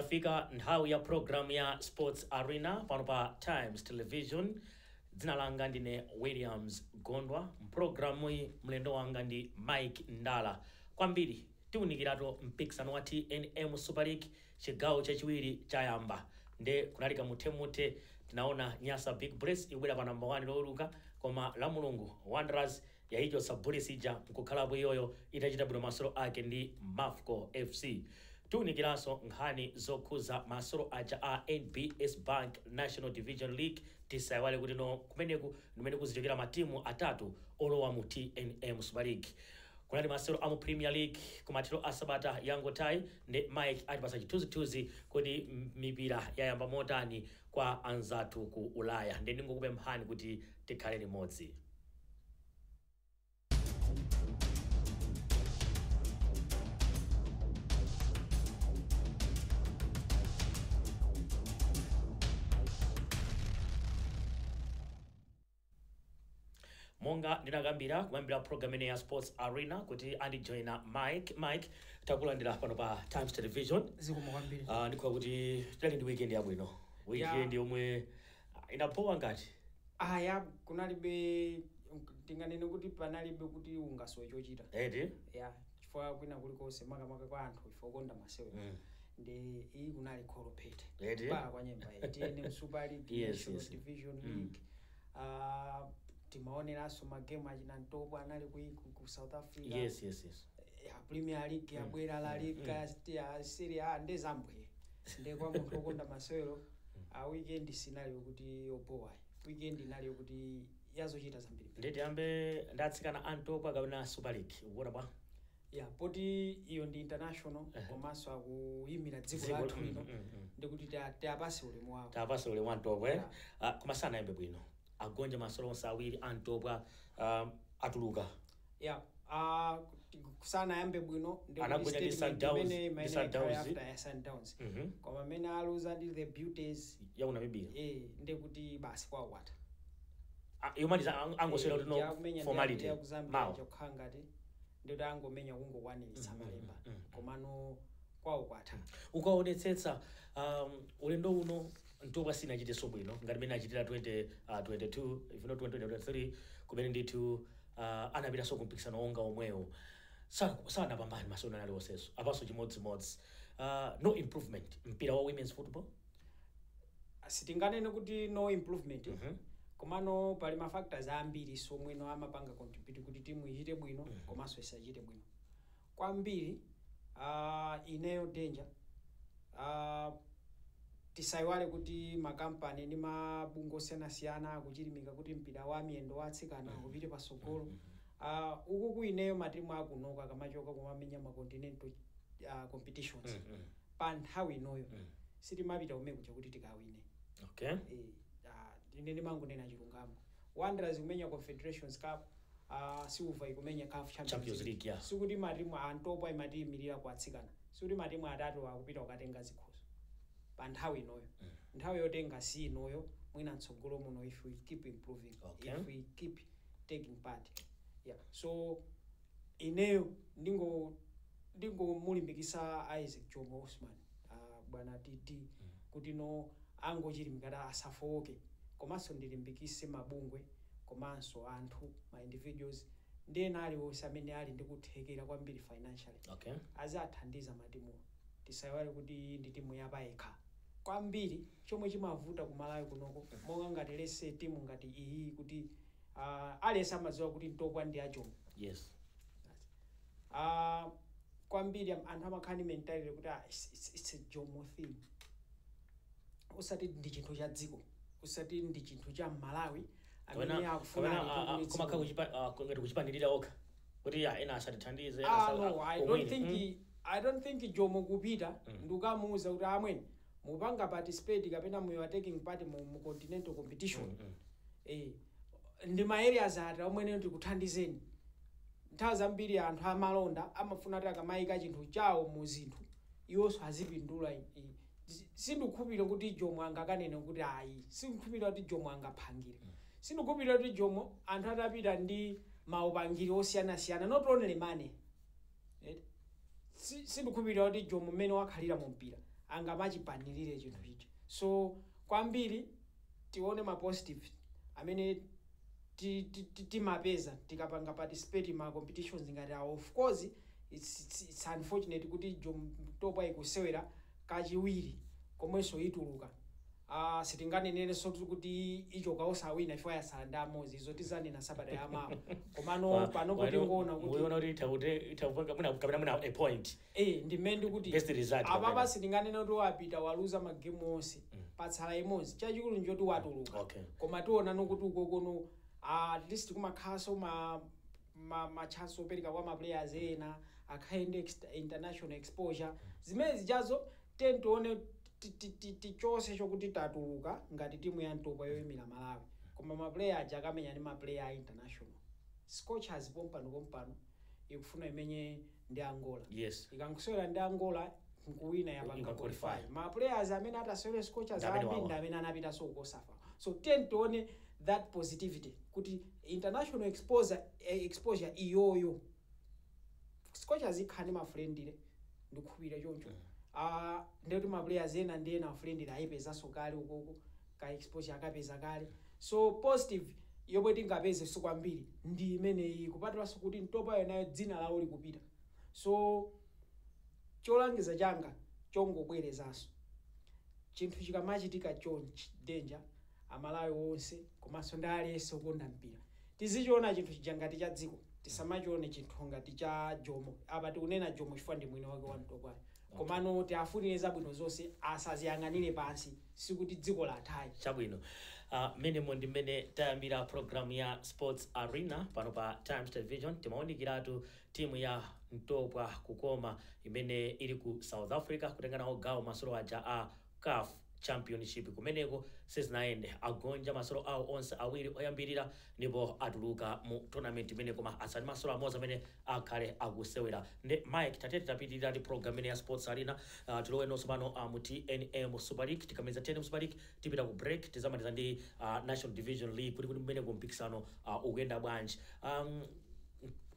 Yafika nthawi ya program ya Sports Arena pano pa Times Television. Dzina langa ndine Williams Gondwa. Mpulogalamu iyi mlendo wanga ndi Mike Ndala. Kwambiri tiwunikiratu mpikisano wa TNM Super League, chigawo chachiwiri chayamba, nde kunalika muthemuthe. Tinaona Nyasa Big Bullets ikubwera pa namba 1 lowuluka, koma la Mulungu Wanderers yayichotsa Bullets ija nkukhalapo iyoyo itachita bwino masolo ake ndi Mafco FC. Tiwunikiranso nkhani zokhuza masolo aja a NBS Bank National Division League. Tisayiwale kuti no kumeneku ndimene kuzichokera matimu atatu olowa mu TNM Super League. Kunali masewero amu Premier League kumathero a sabata yangotayi, ndi Mike atipasa chithunzithunzi kuti mipira yayamba motani kwa anzathu ku Ulaya. Ndi ndingokupemphani kuti tikhale limodzi. Monga ndinakambira kuyambira program ine ya Sports Arena kuti andijoina Mike. Mike, takulandira pano pa Times Television. Zikomo kwambiri. Ndikhuwa kuti tinali ndi weekend yabwino, weekend yomwe inapowa ngati Aya, kunalibe, tinganene kuti panalibe kuti ungasowe chochita. Eti. Ya, chifukwa kwina kulikonse, makamaka kwa anthu ife okonda masewero, ndi iyi kunali kholo phete. Bala kwa nyemba iyi TNM Super League, National Division League. Timaoneranso magemu achina Ntopwa anali ku South Africa. yes yes yes Ya, Premier League yabwera, La Liga, ya Serie A, ndi zambwe. Ndi kwa munthu okonda masewero, a weekend sinali yokuti yobowa, weekend inali yokuti yazochita zambiri. Ndi tiyambe ndatsikana Antopwa kapena Super League, ukuona bwa? Ya, poti iyo ndi international, komanso akuyimira dziko Dziko, lathu lino, ndikuti tiapase ulemu wawo. Tapasa ulemu Antopwa, eh? Yeah. Koma sanayambe bwino, agonja masolo onse awiri Antopwa, atuluka. Ya, sanayambe bwino. Anagonja ndi Sundowns, ndi Sundowns. After ya Sundowns, koma amene aluza ndi the Beauties Ya ku Namibia. Eh, ndikuti basi kwakwata. Yomaliza angoswera kuti no formality mawa. Chokhala ngati ndikuti angomenya kungokwaniritsa malemba, komano kwawo kwatha. Ukaonetsetsa ulendo uno Ntopwa sinachitenso bwino ngati mene achitira 2022, if not 2023, kumene ndithu anapitanso kumpikisano wonga omwewo, sanapambane masewero anali onsenso. Apanso chimodzimodzi, no improvement mpira wa women's football. Sitinganene kuti no improvement, komano pali ma factors ambiri somweno amapanga contribute kuti timu ichite bwino komanso isachite bwino kwambiri. Ineyo danger, tisayiwale kuti makampani ndi mabungwe osiyanasiyana akuchilimika kuti mpira wa miyendo wa atsikana upite pasogolo. Uku kuineyo matimu akunoka akamachoka kumamenya ma continental competitions, pa nthawi inoyo sitimapita kumene kuja kuti tikawine. Eh, ine ndimangonena chilungamo. Wanderers kumenya Confederations Cup, Silver ikumenya CAF Champions, Champions League, yeah. Sikuti matimu Antopwa imatiyimirira kuatsikana, sikuti matimu atatu akupita kukatenga zikhozo pa nthawi inoyo. Nthawi yotenga si inoyo, mwina mtsogolo muno if we keep improving, if we keep taking part. Yeah, so ineyo ndingomulimbikisa Isaac Jomo Osman, bwana TT, kuti no angochilimikata, asafowoke. Komanso ndilimbikise mabungwe komanso anthu, ma individuals ndi ena aliwonse amene ali ndi kuthekera kwambiri financially, azathandiza matimuwa. Tisayiwale kuti iyi ndi timu yapayekha kwambiri. Chomwe chimavuta kumalawi kunoko, monga ngati lese timu ngati iyi, kuti aliyense amadziwa kuti Ntopwa ndi ajomo. Kwambiri anthu amakhala ndi mentality kuti it's a Jomo thing, usati ndi chinthu cha dziko, usati ndi chinthu cha Malawi amene akufuna alitukule dziko. Kumakha ngati kuchipanirira okha kuti ya ena asatithandize, ena No, I don't omwene. think I don't think Jomo kupita ndikukamuuza kuti amwene mupanga participate kapena you are taking part mu continental competition, eh, ndi ma areas ati omwene ndikuthandizeni. Nthawi zambiri anthu amalonda amafuna kuti akamayika chinthu chawo mu zinthu, iwonso azipindula. Sindikukhulupirira kuti Jomo angakanene kuti ayi, sindikukhulupirira kuti Jomo angaphangire, sindikukhulupirira kuti Jomo anthu atapita ndi maupangiri osiyanasiyana, not only money. Right? Sindikukhulupirira kuti Jomo mmene wakhalira mu mpira angamachipanirire chinthu ichi. So kwambiri tione ma positive amene timapeza tikapanga participate ma competitions ngati awo. Of course it's unfortunate kuti Mtopwa ikusewera kachiwiri komwenso ituluka. Sitinganenerenso kuti ichoka osawina ifo yasala ndi amodzi, izo tizanena sabata yamawa. Komano panopo tingoona kuti Muona kuti itha kupanga mwina kapena mwina a point. Eh, ndimene ndikuti Best result apapa kapena. Sitinganene kuti wapita waluza magemu onse, patsala imodzi. Chachikulu njoti watuluka. Koma tionano kuti ukokono at least kumakhalanso ma chance opereka kwa ma players ena akhale ndi international exposure. Zimene zichazo ten tione tichonse chokuti tatuluka ngati timu ya Mtopwa yoyimira Malawi, koma ma player aja akamenya ndi ma player a international. Scorchers pompano pompano ikufuna imenye ndi Angola. Ikankusewera ndi Angola nkuwina, yapanga Ika qualify. Qualify. Ma players amene atasewere Scorchers Ndi amene ambiri wawa. ndi amene anapitanso ku COSAFA. So ten tione that positivity kuti international exposure iyoyo Scorchers ikhala ndi ma friendly, ndikukhulupirira choncho. Ah, ndekuti ma players ena ndi ena friendly ayipezanso kale ukoko, ka exposure akapeza kale. So positive yomwe tingapeze so kwambiri ndi imeneyi, kupatulanso kuti Mtopwayo nayo dzina lawo likupita. So cholangiza changa chongobwerezanso, chinthu chikamachitika chonchi, danger, Amalawi onse komanso ndi aliyense okonda mpira, tizichiona chinthu chija ngati cha dziko, tisamachione chinthu ngati cha Jomo. Apa tikunena Jomo chifukwa ndi mwini wake wa Mtopwayo, komano tiafunire zabwino zonse, asaziyang'anire pansi, sikuti dziko lathayi. Chabwino. Menemo ndi mmene tayambira program ya Sports Arena pano pa Times Television. Timaonikiratu timu ya Mtopwa Kukoma imene ili ku South Africa kutenga nawo gawo masolo aja a CAF Championship. Kumeneko sizinayende, agonja masolo awo onse awiri oyambirira ndipo atuluka mu tournament imene, koma asali masolo amodzi amene akhale akusewera. Ndi Mike, tatete tapitirira ndi program imene ya Sports Arena. Tilowe nonso pano mu TNM Super League. Tikamaliza TNM Super League tipita ku break, tizamaliza ndi National Division League kuti mmene ku mpikisano ukuyenda bwanji.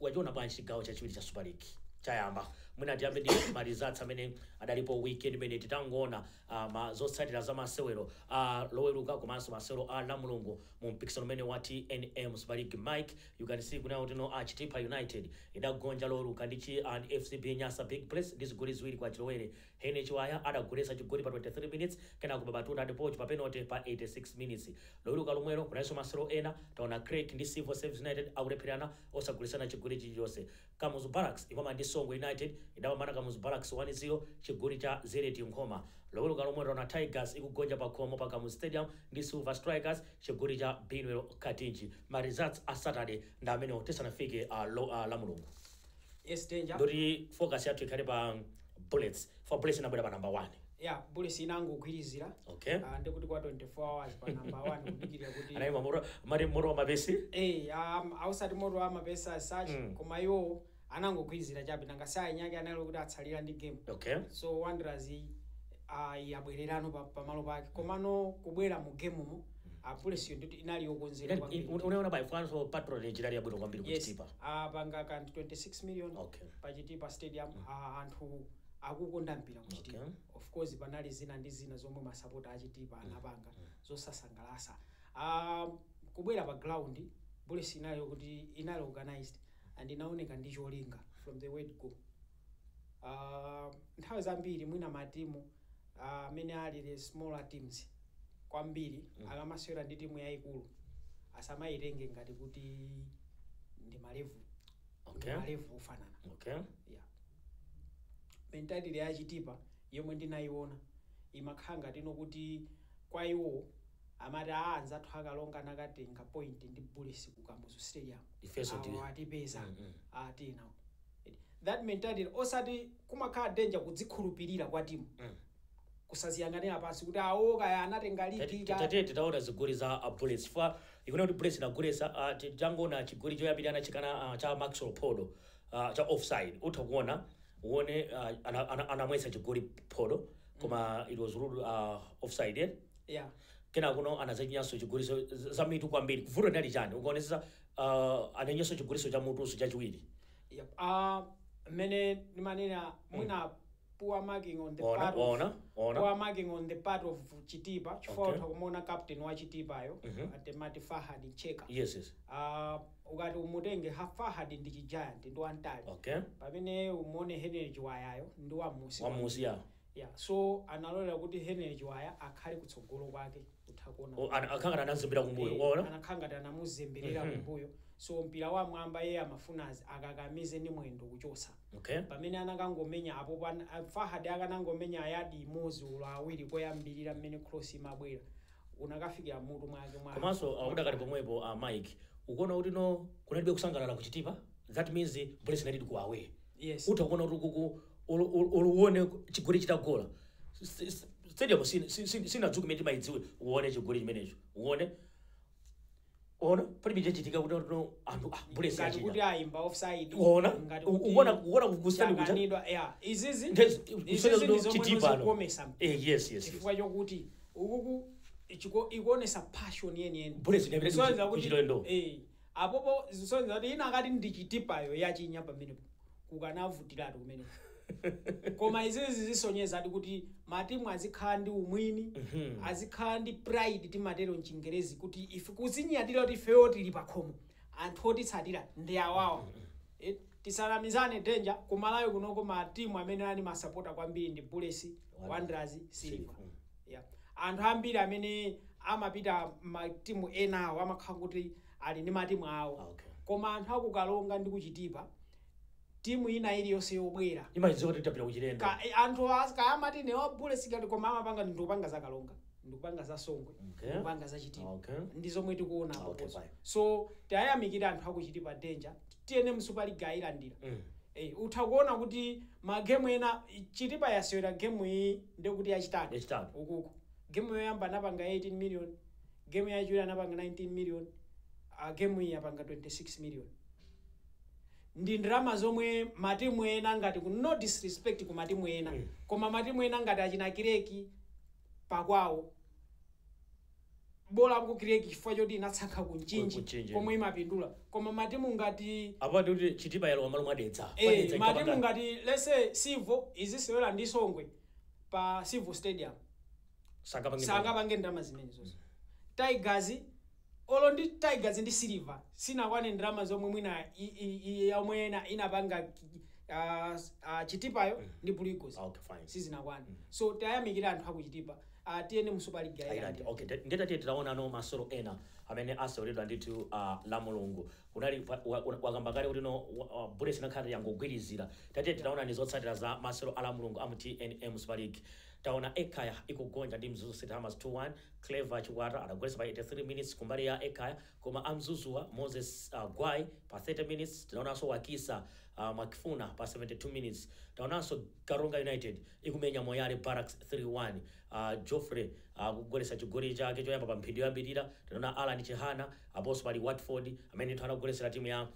Wachiona bwanji chigawo chachiwiri cha Super League chayamba? Mwina tiyambe ndi ma results amene adalipo weekend imene titangoona, ma zotsatira za masewero a Loweruka komanso masewero a Lamulungu mu mpikisano umene wa TNM Super League. Mike, you can see kunayo tino a Chitipa United idagonja Loweruka ndi chi and FCB Nyasa Big Bullets ndi zigoli 2 kwa chilowere. Hene Chiwaya adagolesa chigoli pa 23 minutes, kenako Babatunda Depoch pa penalty pa 86 minutes. Loweruka lomwero kunanso masewero ena, taona Creck ndi Civil Service United akulepherana osagolesana chigoli chilichonse. Kamuzu Barracks imama ndi Songwe United, idapambana Kamuzu Barracks 1-0, chigoli cha Zereti Nkhoma. Loweruka lomwe taona Tigers ikugonja pa khomo pa Kamuzu Stadium ndi Silver Strikers, chigoli cha Binwell Katinji. Ma results a Saturday ndi amene tisanafike la Mulungu. Yes, danger. Ndoti focus yathu ikhale pa Bullets, for Bullets inabwera pa number 1. Yeah, Bullets inangogwirizira. Ndikuti kwa 24 hours pa number 1 kudikirira kuti Anayima moto mari moto wa mapesi. Eh, ausati moto wa mapesa as such, koma iwo anangogwirizira chabe, nanga sayinyake analo kuti atsalira ndi game. So Wanderers yabwererano pamalo pake, komano kubwera mu game mo a Bullets yo nditi inali yokonzeka kwambiri. Unaona by Franco patronage inali yabwino kwambiri Yes. kuchitipa. Apanga kanti 26 million pa Chitipa Stadium. Anthu akukonda mpira kuchitipa. Of course panali zina ndi zina zomwe masapota achitipa anapanga zosasangalasa. Kubwera pa ground, Bullets inali kuti inali organized and inaoneka ndi cholinga from the word go. Nthawi zambiri mwina matimu amene ali the smaller teams kwambiri akamasewera ndi timu yayikulu asamayitenge ngati kuti ndi ma level ma level ofanana. Yeah, mentality ya Chitipa yomwe ndinayiona imakhala ngati ino kuti kwa iwo amati a anzathu akalonga anakatenga point ndi Bullets ku Kamuzu Stadium, Ifenso awo atipeza. Atina that mentality, osati kumakhala danger kudzikhulupirira kwa timu, kusaziyang'anira pansi kuti awo kaya anatenga ligi Tate titaona zigoli za Bullets fa ikuona kuti Bullets inagolesa, tangoona chigoli choyambirira anachikana cha Maxwell Podo cha offside. Utha kuona uone anamwetsa chigoli Podo, koma it was ruled offside, eh? Yeah. Kena kuno anachinyanso chigoliso za mitu kwambiri. Vuto linali chani ukaonesa anenyenso chigoliso cha mutuso chachiwiri? Yep. Mmene ndimanena mwina Poor marking on the Ona, part of ona, ona. Poor marking on the part of Chitipa, chifukwa Okay. utha kumuona captain wa Chitipayo, atemati Fahad Ncheka. Yes. Ukati umutenge ha Fahad ndi chigiant, ndi wamtali, pamene umuone Henry Chiwayayo ndi wamusi. Wamusi, ya. Yeah, so analolera kuti Henry Chiwaya akhale kutsogolo kwake, utha kuona. Akhangati anazembera kumbuyo. Waona. Anakhangati anamuzemberera kumbuyo, so mpira wa mwamba iye amafuna akakamize ndi mwendo kuchosa. Pamene anakangomenya apo Fahad akanangomenya ayadi imodzi ulo awiri koyambirira, mmene cross imabwera unakafikira mutu mwake mwa. Komanso akudakali pomwepo, Mike, ukuona kuti no kunalibe kusangalala kuchitipa. That means Bullets inalidi ku away. Yes. Utha kuona kuti kuku uone chigoli chitagola, stadium sinadzuke imene timayidziwe. Uone chigoli chimenecho, uone, ona palibe chachitika kuti no anthu, ah, Bullets Ngati kuti yachinya. ayimba offside. Uona. Ngati kuti Uona kustandi kucha. chakanidwa, yeah, izizi izizi ndi zomwe Chitipa no. zikukomesa mpira. Eh, yes. Chifukwa chokuti ukuku ikuonesa passion yeniyeni. Bullets inapita Zisonyeza kuti kuchilendo. Apopo zisonyeza kuti ina akati ndi Chitipayo yachinya pamenepo kukanavutiratu kumeneko, koma izizi zisonyezadi kuti matimu azikhala ndi umwini, azikhala ndi pride, timatero mchingerezi, kuti ife kuzinyadira kuti ifeyo tili pakhomo, anthu otitsatira ndi awawa. Tisanamizane, Danger, kumalawi kunoko matimu amene ali masapota kwambiri ndi Bullets, Wanderers, Silver. Yeah. Anthu ambiri amene amapita matimu enawo amakhala kuti ali ndi matimu awo, koma anthu akukalonga ndi kuchitipa, timu ina iliyonse yobwera imayidziwa kuti tapita kuchilendo. Anthu kaamati ne wa Bullets kati, koma amapanga, ndikupanga za Kalonga, ndikupanga za Songwe, ndikupanga za Chitipa. Ndi zomwe tikuona apopozo. Fine. So tayamikira anthu akuchitipa, Danger. Tiyene mu Super League ayilandira. Utha kuona kuti magemu ena Chitipa yasewera gemu iyi ndekuti yachitatu. Yachitatu. Ukuku gemu yoyamba anapanga 18 million, gemu yachiwiri anapanga 19 million, gemu iyi yapanga 26 million. Ndi ndalama zomwe matimu ena ngati ku, no disrespect ku matimu ena, koma matimu ena ngati achina Creck pakwawo, bola ku Creck chifukwa choti inatsankha ku Mchinji Ku Mchinji. komwe imapindula, koma matimu ngati Apo ndikuti Chitipa yalowa malo mwadetsa. Matimu ngati lese Civo izisewera ndi Songwe pa Civo Stadium, sangapange ndalama zimene zonse. Tigers, olo ndi Tigers ndi Silver sinakwane ndalama zomwe mwina yomwe ena inapanga Chitipayo ndi Blue Eagles. Okay, fine. Sizinakwane. So tayamikira anthu akuchitipa. Tiyene mu Super League Ayilandi. ayilandira. Okay, ndetatiye titaona no masolo ena amene aseweredwa ndithu la Mulungu. Kunali wakamba kale kuti no Bullets inakhala yangogwirizira. Tatiye titaona ni zotsatira za masolo ala Mulungu amu TNM Super League. Taona Ekhaya ikugonja ndi Mzuzu City Hammers 2-1. Clever Chikwata adagolesa pa 83 minutes kumbali ya Ekhaya, koma amzuzuwa Moses Gwai pa 30 minutes. Tinaonanso Wakisa Mwakifuna pa 72 minutes. Taonanso Karonga United ikumenya Moyale Barracks 3-1, Geoffrey kugolesa chigoli chake choyamba pa mphindi yoyambirira. Tinaona Alan Chihana, aponso pali Watford amene ndithu anagolesera timu ya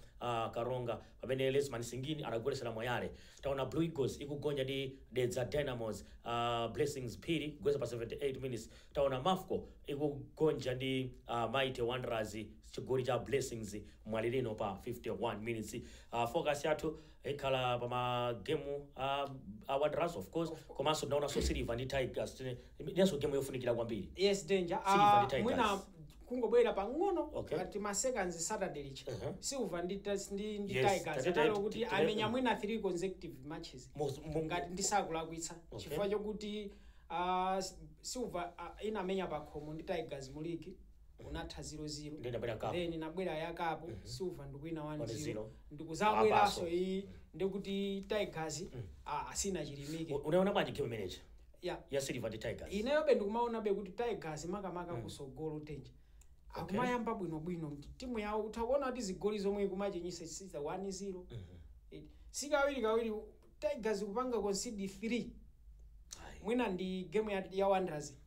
Karonga, pamene Lesman Singini anagolesera Moyale. Taona Blue Eagles ikugonja ndi Dedza Dynamos, Blessings Phiri kugolesa pa 78 minutes. Taona Mafco ikugonja ndi Mighty Wanderers, chigoli cha Blessings Mwalilino pa 51 minutes. Focus yathu ikhala pa magemu a Wanderers, of course, komanso tinaonanso Silver ndi Tigers, inenso game yofunikira kwambiri. Yes, Danger. Silver ndi Tigers. Mwina kungobwera pang'ono kati ma seconds, Saturday licha Silver ndi Tigers atalo kuti amenya mwina 3 consecutive matches, ngati ndisakulakwitsa, chifukwa chokuti Silver inamenya pakhomo ndi Tigers mu league, unatha 0-0. Ndi inabwera cup. Then inabwera ya cup, Silver ndikuwina 1-0. 1-0. Ndikuzabweranso Apaso. iyi ndikuti Tigers asina chilimike. Unaona bwanji game imeneyi ya Silver ndi Tigers? Ineyobe ndikumaonabe kuti Tigers makamaka kusogolo, Danger, akumayamba bwinobwino timu yawo. Utakuona kuti zigoli zomwe ikumachinyisa siza 1-0. Sikawiri kawiri Tigers kupanga concede 3. Ayi. Mwina ndi game ya Wanderers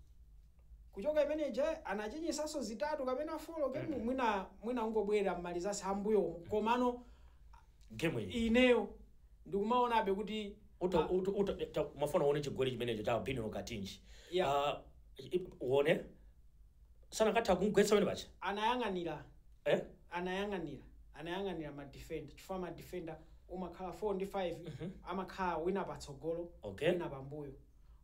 kuchoka imeneja anachinyisanso zitatu kapena four game. Mwina ungobwera mmalizasi ambuyomo, komano Game iyi ineyo ndikumaonabe kuti mafuna uone chigoli chimenecho cha Bino Katinji. Yeah. Uone sanakatha kumgwetsa pamene pacha. Anayang'anira. Eh? Anayang'anira ma defender, chifukwa ma defender Umakhala 4 ndi 5, amakhala wina patsogolo, wina pambuyo,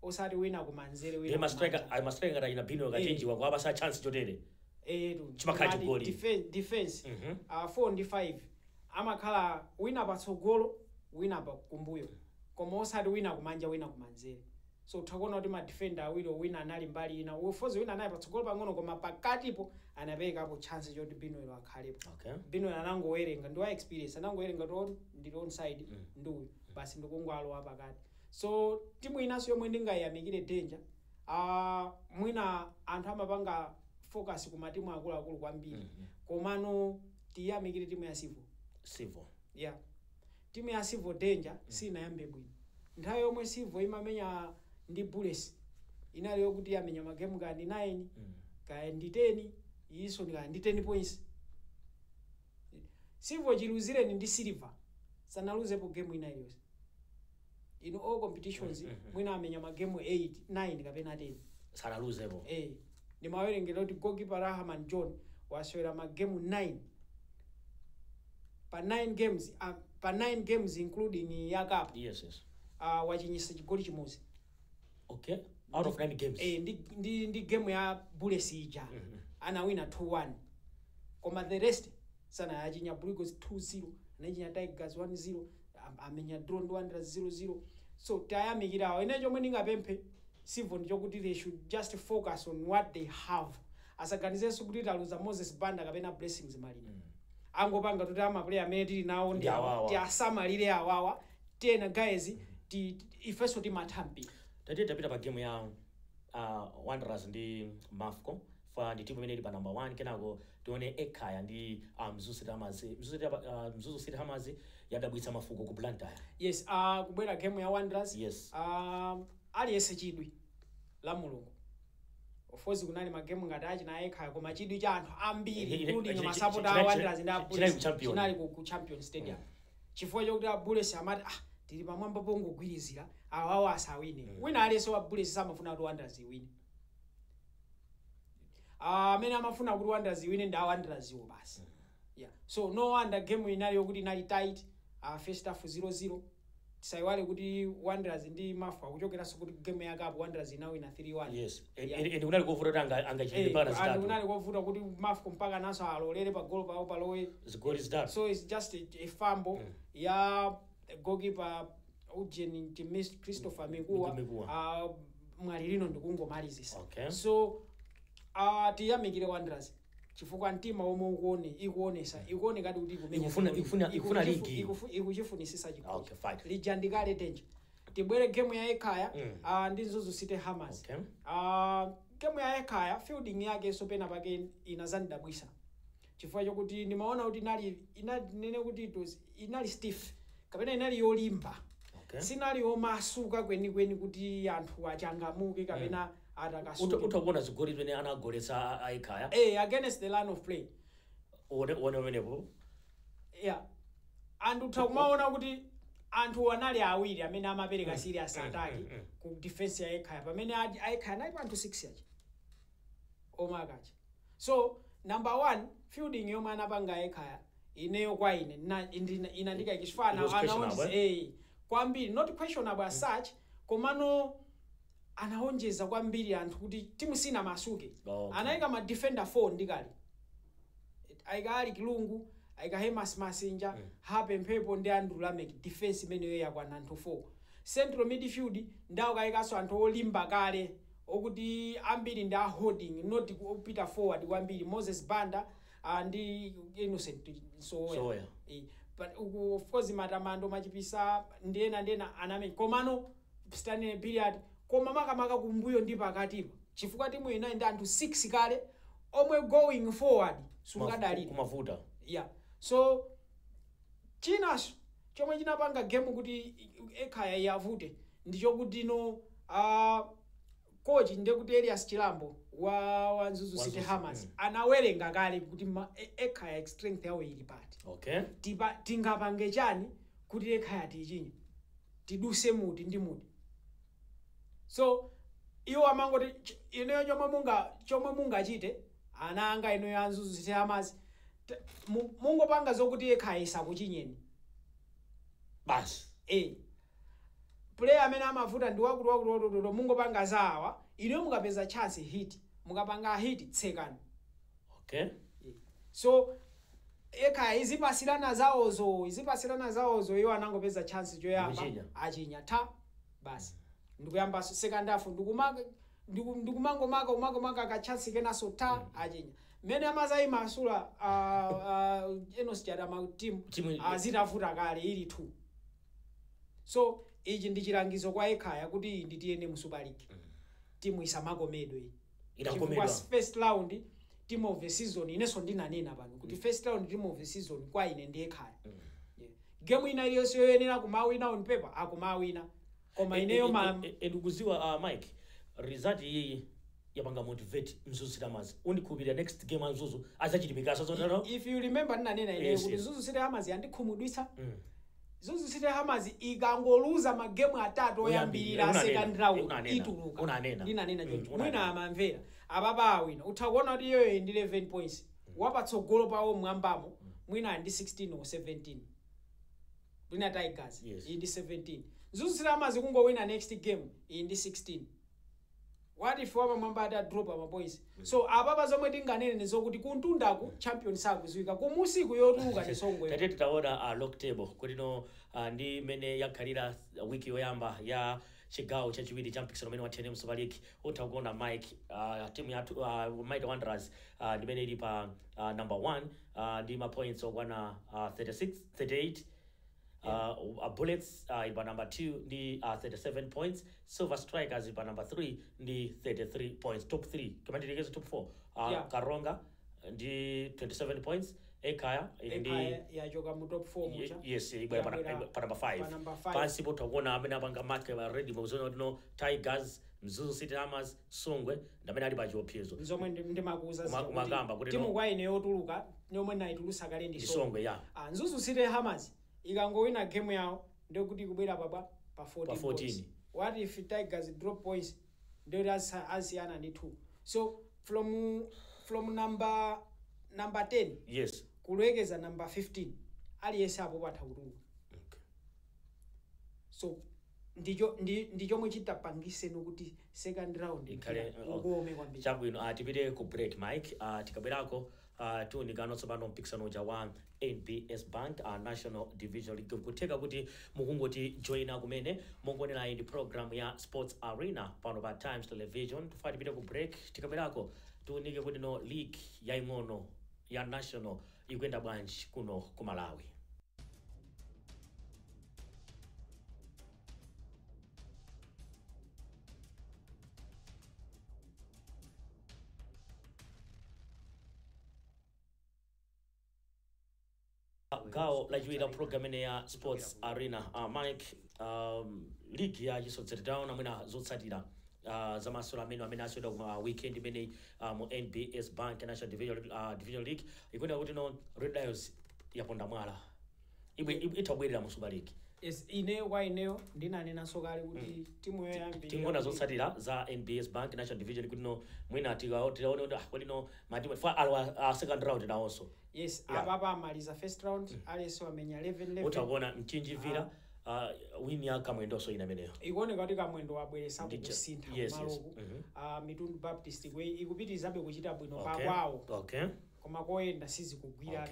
osati wina kumanzere, wina Ndi ma striker kumanja. Ma striker ngati ina Bino Kachinjiwa kwa abasa chance chotere. Etu. Chimakhala Timati chigoli. Defense 4 ndi 5 amakhala wina patsogolo, wina pa kumbuyo, koma osati wina kumanja, wina kumanzere. So utakuona kuti ma defender awiri, wina anali mbali ina, ufozi wina anali patsogolo pang'ono, koma pakatipo anaperekapo chance choti Binoelo akhalepo. Binoelo anangowerenga, ndi wa experience, anangowerenga kuti ndili onside ndi uyu, basi ndikungwalowa pakati. So timu inanso yomwe ndingayiyamikire, Danger, mwina anthu amapanga focus ku matimu akuluakulu kwambiri, komano tiyamikire timu ya Civo. Civo. Yeah, timu ya Civo Danger sinayambe bwino. Nthawi yomwe Civo imamenya ndi Bullets inali yokuti yamenya magemu kaya ndi 9, kaya ndi 10, iso kaya ndi 10 points. Civo chiluzireni ndi Silver sanaluzepo game ina iliyonse in all competitions. Mwina amenya magemu 8, 9 kapena 10. Sanaluzepo. Eh, ndimawerengera kuti goalkeeper Rahman John wasewera magemu 9 pa 9 games, pa 9 games including ya cup, wachinyisa chigoli chimodzi. Okay, out of 9 games. Eh, ndi game ya Bullets ija anawina 2-1, koma the rest sanayachinya. Blue Eagles 2-0, anachinya Tigers 1-0, amenya draw ndi Wanderers 0-0. So tayamikirawo. Ine chomwe ndingapemphe Civo ndichokuti they should just focus on what they have. Asaganizenso kuti taluza Moses Banda kapena Blessings Malina. Angopanga kuti ama player amene tili nawo ndi Ndi awawa. Tiasamalire awawa tena guys, ifenso timatha mpira. Tatiye tapita pa game ya Wanderers ndi Mafco, fa ndi timu imene ili pa number 1. Kenako tione Ekhaya ndi Mzuzu City Hammers. Mzuzu City Hammers yadabwitsa mafuko ku Blantyre. Yes, kubwera game ya Wanderers, aliyense chidwi la Mulungu. Of course kunali magemu ngati achina Ekhaya, koma chidwi cha anthu ambiri, including masapota a Wanderers ndi a chinali Bullets, ku Champion. Chinali ku Champion Stadium, chifukwa chokuti a Bullets amati, ah, tili pamwamba pongogwirizira, awawo asawine. Wina aliyense wa Bullets samafuna kuti Wanderers iwine. Amene amafuna kuti Wanderers iwine ndi a Wanderers iwo basi. Yeah, so no wonder game inali yokuti inali tight, first half 0-0. Tisayiwale kuti Wanderers ndi Mafco akuchokeranso kuti game ya cup Wanderers inawina 3-1. Yes. Yeah. And kunali kovuta kuti angachite mpaka And zitatu. Kunali kovuta kuti Mafco mpaka naso alolere pa golo pawo palowe zigoli zitatu. So it's just a fumble ya goalkeeper Eugene James Christopher Mikuwa. Mikuwa. Mwali lino ndikungomalizisa. So tiyamikire Wanderers chifukwa mtima omwe ukuone ikuonesa ikuonekadi kuti ikumenya chigoli. Ikufuna ligi. Ikuchifunisisa chigoli. Okay, fine. Lija ndikale Danger. Tibwere game ya Ekhaya ndi Mzuzu City Hammers. Game ya Ekhaya, fielding yake so pena pake inazandidabwisa chifukwa chokuti ndimaona kuti inali nene kuti it was inali stiff kapena inali yolimba. Sinali yomasuka kwenikweni kuti anthu achangamuke kapena atakasuke. Utakuona zigoli zimene anagoletsa a Ekhaya. Eh, against the line of play. One umenepo. Yeah, and utakumaona kuti anthu anali awiri amene amapereka serious attack ku defense ya Ekhaya, pamene Ekhaya anali pa anthu 6 aja omwe akacha. So number one, fielding yomwe anapanga Ekhaya, ineyo kwa ine inandikayikisha. It was questionable. Eh, kwambiri. Not questionable as such, komano anaonjeza kwambiri anthu kuti timu sina masuke. Anayika ma defender 4 ndikali ayika Ali Kilungu, ayika Hemas Masinja, Hape Mphepo ndi Andrew Lamek. Defense imeneyo yakwana anthu 4. Central midfield ndawo kayikanso anthu olimba kale okuti ambiri ndi a holding, not kupita forward kwambiri, Moses Banda ndi Innocent Soya. Soya. Eh, but uku of course Matamando Machipisa ndiyena ndiyena anamenya, komano Stanley Billiard, koma makamaka kumbuyo ndi pakatipo, chifukwa timu inayi ndi anthu 6 kale omwe going forward sungadalire. Kumavuta. Yeah, so chinaso chomwe chinapanga game kuti Ekhaya yavute ndichokuti no coach, ndekuti Elias Chilambo wa Mzuzu Wa City Mzuzu, Hammers, anawerenga kale kuti Ekhaya strength yawo ili pati. Tingapange chani kuti Ekhaya tichinye, tiduse muti ndi muti. So iwo amangoti ineyo chomwe mungachite, ana anga ineyo a Mzuzu City Hammers, mungopanga zokuti Ekhaya isakuchinyeni. Basi. Player amene amavuta ndi wakuti wakuti wakuti, mungopanga zawa ine, mukapeza chance hit, mukapanga hit tsekani. So Ekhaya izipasirana zawozo, izipasirana zawozo, iwo anangopeza chance choyamba, Ndikuchinya. achinya ta, basi, ndikuyamba second half, ndikumaka ndikumangomaka umakomaka ka chance kenaso, ta, achinya. Mmene amazayi masula Enos Chadama team Timu- azitavuta kale ili 2. So ichi ndi chilangizo kwa Ekhaya kuti iyi ndi TNM Super League, timu isamakomedwe iyi. Inakomedwa. Chifukwa first round team of the season, inenso ndinanena pano kuti first round team of the season kwa ine ndi Ekhaya. Yeah. Game ina iliyonse yoyenera kumawina on paper akumawina, koma ineyo ma Ndikuziwa, Mike, result iyi yapanga motivate Mzuzu City Hammers. Undikhulupirira, next game aMzuzu azachilimikaso zonero. If you remember, ndinanena ineyo kuti Mzuzu City Hammers yandikhumudwitsa. Mzuzu City Hammers ikangoluza magemu atatu oyambirira Unanena, second round, unanena, ituluka. Unanena. Ndinanena choncho. Unanena. Mwina amamvera apapa awina, utha kuona kuti iyoyo ndi 11 points, wapatsogolo pawo mwambamo mwina ndi 16 or 17, mwina Tigers iyi ndi 17. Mzuzu City Hammers kungowina next game, iyi ndi 16. What if wapamwamba ati adrop ama points? So apapa zomwe tinganene ndi zokuti kuntundaku champion sakuziwika, kumusiku yotuluka ndi Songwe. Tate titaona log table kuti no ndi mmene yakhalira wiki yoyamba ya chigawo chachiwiri cha mpikisano umene wa TNM Super League, utha kuona, Mike, timu yathu Mighty Wanderers ndimene ili pa number 1 ndi ma points okwana 36 38. Bullets ili pa number 2 ndi 37 points. Silver Strikers ili pa number 3 ndi 33 points. Top 3, koma ndilekeze top 4, Karonga ndi 27 points, Ekhaya ili ndi Ekhaya yachoka mu top 4 mucha. Yes, ibwera Yabwera pa number 5. pa number 5. Pansi po takuona amene apanga mark ready muzona kuti no Tigers, Mzuzu City Hammers, Songwe ndamene ali pa chiopsezo. Zomwe ndimakuuza zija kuti Umakamba kuti timu no- kwa ine yotuluka yomwe naitulusa kale ndi ndi Songwe. Songwe ya. Ah, Mzuzu City Hammers ikangowina game yawo ndikuti ikubwera pabwa pa 14 Pa 14. points. What if Tigers drop points? Ndikuti asiyana ndi 2. So from number 10 kulekeza number 15, aliyense apo patha kutuluka. So ndicho ndichomwe chitapangiseni kuti second round Ikhale mpira ukome kwambiri. Chabwino, tipite ku break, Mike. Tikabwerako tiunikano tsopano mpikisano uja wa NBS Bank National Division League. Kutheka kuti mukungoti joina kumene, mukuonerayi ndi program ya Sports Arena pano pa Times Television. Tufa tipite ku break, tikabwerako tiunike kuti no league yaing'ono ya national ikuyenda bwanji kuno ku Malawi. Gawo lachiwiri la program ine ya Sports Arena. Mike, league ya chisodzera, taona mwina zotsatira zamasewero amene asewedwa kuma weekend imeneyi mu NBS Bank National Division League. Ikuoneka kuti no Red Lions yaponda mwala, itha kubwerera mu Super League. Yes, ineyo kwa ineyo ndinanenanso kale kuti timu yoyambirira Tingoona zotsatira za NBS Bank National Division kuti no mwina tikaone kuti kodi no matimu fa alwa second round nawonso. Yes. Yeah. Apapa amaliza first round, aliyense wamenya 11 11. Utakuona Mchinji Villa, win ya Kamwendonso ina imeneyo. Ikuoneka kuti Kamwendo wabweretsa kusintha kumaloku. Mitundu Baptist ikupitirizabe kuchita bwino pakwawo, koma koyenda sizikugwira.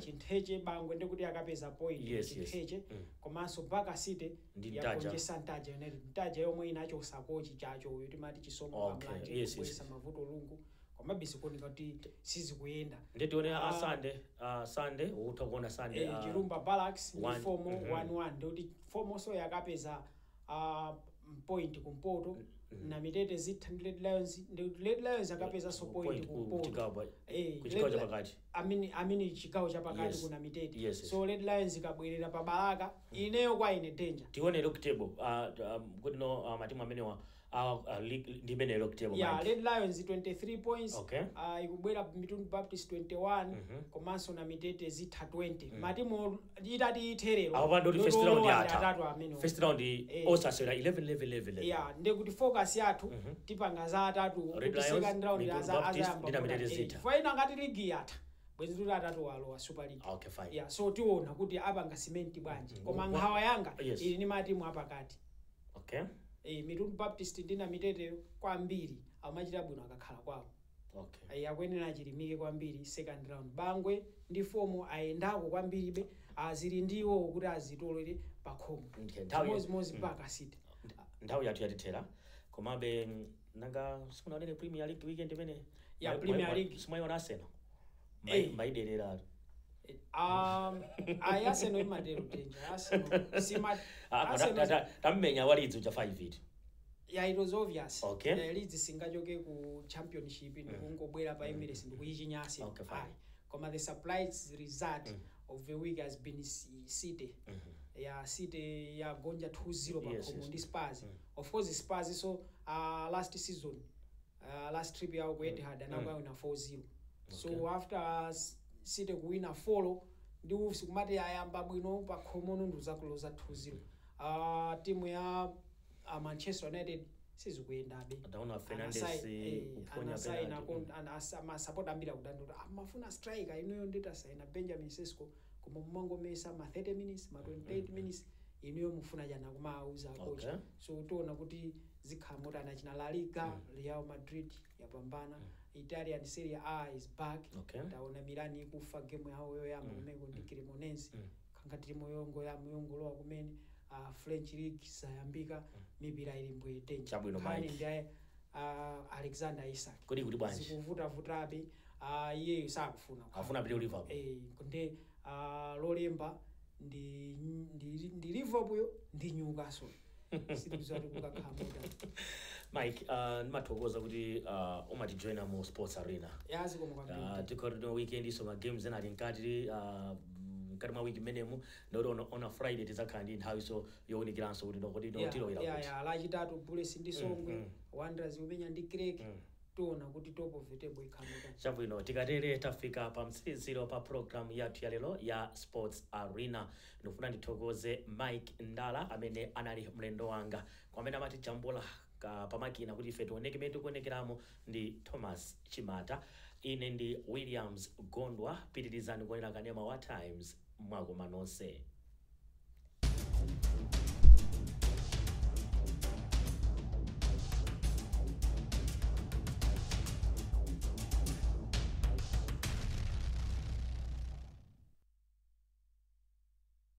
Chintheche Bangwe ndikuti akapeza point Chintheche. Komanso Baka City Ndi Ntaja. yagonjetsa Ntaja United, Ntaja yomwe inachosa kochi chacho uyo timati Chisomo Kamlanje, kubweretsa mavuto lungu, komabe zikuoneka kuti sizikuyenda. Nditione a Sunday, Sunday utha kuona Sunday Chirumba Barracks ndi Fomo 1-1, ndikuti Fomo so yakapeza point kumpoto. Na Mitete zitha ndi Red Lions, ndikuti Red Lions akapezanso point kumpoto. Ku chigawo chapakati. Amini chigawo chapakati kuna Mitete. So Red Lions ikabwerera pa Balaka, ineyo kwa ine danger. Tione log table kuti no matimu amenewa league ndi imene log table, Yeah. Mike. Red Lions 23 points. Ikubwera Mitundu Baptist 21, komanso na Mitete zitha 20. Matimu itati itherero, Apo ndoti first round yatha. Atatu amene First round osasewera 11 11 11 11. Yeah, ndekuti focus yathu tipanga za atatu Red kuti Lions, second round Mitundu Baptist, azayamba ndi na Mitete kuona. Zitha. Faina ngati ligi yatha. Bwezi kuti atatu alowa Super League. Okay, fine. Yeah, so tiona kuti apanga cement bwanji, koma nkhawa yanga ili ni matimu apakati. Mitundu Baptist ndi Namitete kwambiri amachita bwino akakhala kwawo. Akuyenera achilimike kwambiri second round. Bangwe ndi fomo ayendako kwambiribe, azili ndiwo kuti azitolere pakhomo. Okay, chimodzimodzi mpaka City. Nthawi yathu yatithera, komabe nanga simunaonere Premier League weekend imene? Ya, Premier League. Simayiona Arsenal? Maiderera. Ayi, Arsenal imatero danger. Arsenal sima Arsenal Tammenya wa Leeds uja 5 it. Yeah, it was obvious. Yeah, Leeds singachoke ku Championship ndikungobwera pa Emirates ndikuyichinya Arsenal. Okay, fine. Ayi. Koma the surprise result of the week has been City. Yeah, City yagonja 2-0 pakhomo ndi Spurs. Of course Spurs, so last season, last trip yawo ku Etihad anakawina 4-0. So after City kuwina 4 ndi Wolves, kumati ayamba bwino, pakhomono ndikuzakuloza 2-0. Timu ya Manchester United sizikuyendabe. Adaona Fernandes kuphonya Anasaina penalty. Masapota ambiri akudandaula, amafuna striker inuyo, nditasaina Benjamin Sesko koma mumangomesa ma 30 minutes, ma 28 minutes, inuyo mufuna chana? Kumauza coach. So tiona kuti zikhala motani. Achina La Liga, Real Madrid yapambana. Italian Serie A is back. Taona Milan ikufa game yawo yoyamba kumeko ndi Cremonese. Kanga tili yongo ya muyongolowa kumene. French League sayambika, mipira ili mbwe danger. Chabwino, Nkhani Mike. ndi Alexander Isak. Kodi kuti bwanji? Zikuvutavutabe, iyeyo sakufuna kukhala. Afuna apite ku Liverpool. Nde lolemba ndi Liverpool ndi Newcastle, sitikuziwa kuti kukakhala motani. Mike, ndimathokoza kuti umatijoina mu Sports Arena. Yazikomo kwambiri. Tikoti no weekend iso ma games ena ali mkati, mkati mwa wiki mmenemu, ndoti on a Friday tidzakhala ndi nthawi so yowunikiranso kuti ndokoti tilowera kuti. Ya, Lachitatu Bullets ndi Songwe, Wanderers kumenya ndi Creck. Tiona kuti top of the table ikhala motani. Chabwino, tikatere tafika pa mtsiriziro pa program yathu ya lero ya Sports Arena. Ndikufuna ndithokoze Mike Ndala amene anali mlendo wanga. Kwamene amatijambula pamakina kuti ife tioneke imene tikuonekeramo ndi Thomas Chimata. Ine ndi Williams Gondwa. Pitirizani kuonera kanema wa Times. Mwakoma nonse.